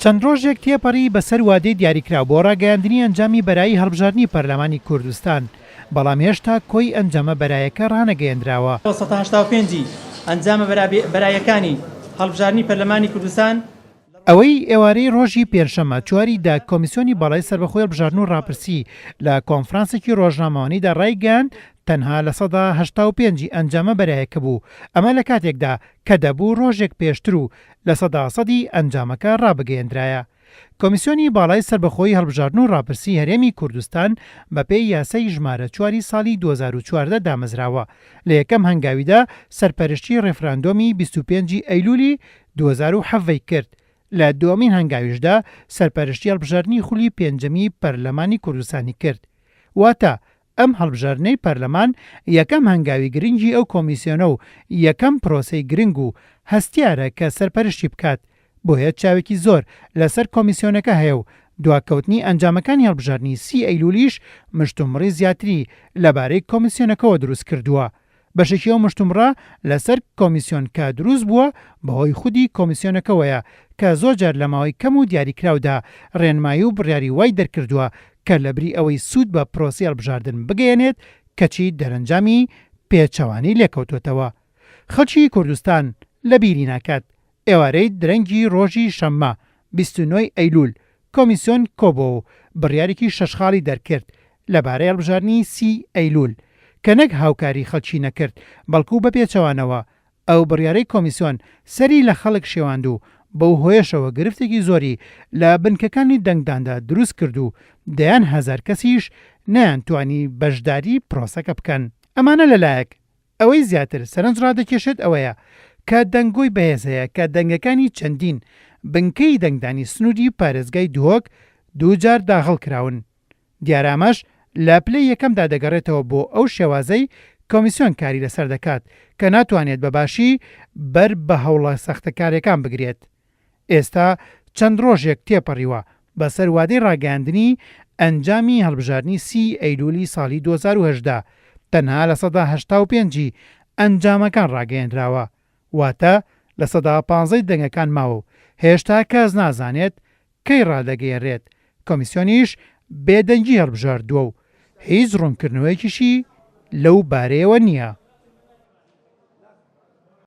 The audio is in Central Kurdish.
چەند ڕۆژێک تێپەڕی بەسەر وادەی دیاریکراو بۆ ڕاگەیاندنی ئەنجامی بەرایی هەڵبژاردنی پەرلەمانی کوردستان، بەڵام هێشتا کۆی ئەنجامە بەرایەکە ڕانەگەیەندراوە. 85% ی ئەنجامە بەرایەکانی هەڵبژاردنی پەرلەمانی کوردستان ئەوەی ئێوارەی ڕۆژی پێنجشەممە چواری دە کۆمیسیۆنی باڵای سەربەخۆی هەڵبژاردن و ڕاپرسی لە کۆنفرانسێکی ڕۆژنامەوانیدا ڕایگەیاند تەنها 85% ی ئەنجامە بەرایەکە بوو، ئەمە لە کاتێکدا کە دەبوو ڕۆژێک پێشتر و 100% ی ئەنجامەکە ڕابگەیەندرایە. کۆمیسیۆنی باڵای سەربەخۆی هەڵبژاردن و ڕاپرسی هەرێمی کوردستان بەپێی یاسای ژمارە چواری ساڵی 2014 دامەزراوە، لە یەکەم هەنگاویدا سەرپەرشتی ڕێفراندۆمی 25 ی ئەیلولی 2017 ی کرد، لە دووەمین هەنگاویشدا سەرپەرشتی هەڵبژاردنی خولی پێنجەمی پەرلەمانی کوردستانی کرد. واتە ئەم هەڵبژاردنەی پەرلەمان یەکەم هەنگاوی گرنگی ئەو کۆمیسیۆنە و یەکەم پرۆسەی گرنگ و هەستیارە کە سەرپەرشتی بکات، بۆیە چاوێکی زۆر لەسەر کۆمیسیۆنەکە هەیە و دواکەوتنی ئەنجامەکانی هەڵبژاردنی سی ئەیلولیش مشتومڕی زیاتری لەبارەی کۆمیسیۆنەکەوە دروستکردووە. بەشێکی ئەو مشتومڕە لەسەر کۆمیسیۆن کە دروست بووە بەهۆی خودی کۆمیسیۆنەکەوەیە کە زۆرجار لە ماوەی کەم و دیاریکراودا ڕێنمایی و بڕیاری وای دەرکردووە کە لەبری ئەوەی سوود بە پرۆسەی هەڵبژاردن بگەیەنێت کەچی دەرەنجامی پێچەوانەی لێکەوتۆتەوە. خەڵکی کوردستان لەبیری ناکات ئێوارەی درەنگی ڕۆژی شەممە 29 ی ئەیلول کۆمیسیۆن کۆبۆوە و بڕیارێکی شەش خاڵی دەرکرد لەبارەی هەڵبژاردنی سی ئەیلول کە نەک هاوکاری خەڵکی نەکرد بەڵکو بە پێچەوانەوە ئەو بڕیارەی کۆمیسیۆن سەری لە خەڵک شێواند و بەو هۆیەشەوە گرفتێکی زۆری لە بنکەکانی دەنگداندا دروست کرد و دەیان هەزار کەسیش نەیانتوانی بەشداری پرۆسەکە بکەن. ئەمانە لەلایەک، ئەوەی زیاتر سەرنج ڕادەکێشێت ئەوەیە کە دەنگۆی بەهێز هەیە کە دەنگەکانی چەندین بنکەی دەنگدانی سنووری پارێزگای دهۆک دووجار داغڵ کراون. دیارە ئەمەش لە پلەی یەکەمدا دەگەڕێتەوە بۆ ئەو شێوازەی کۆمیسیۆن کاری لەسەر دەکات کە ناتوانێت بە باشی بەر بە هەوڵە ساختەکاریەکان بگرێت. ئێستا چەند ڕۆژێک تێپەڕیوە بەسەر وادەی ڕاگەیاندنی ئەنجامی هەڵبژاردنی سی ئەیلولی ساڵی 2018، تەنها 85% ی ئەنجامەکان ڕاگەیەنراوە، واتە 15% ی دەنگەکان ماوە و هێشتا کەس نازانێت کەی ڕادەگەیەنرێت، کۆمیسیۆنیش بێدەنگی هەڵبژاردووە و هیچ ڕوونکردنەوەیەکیشی لەو بارەیەوە نییە.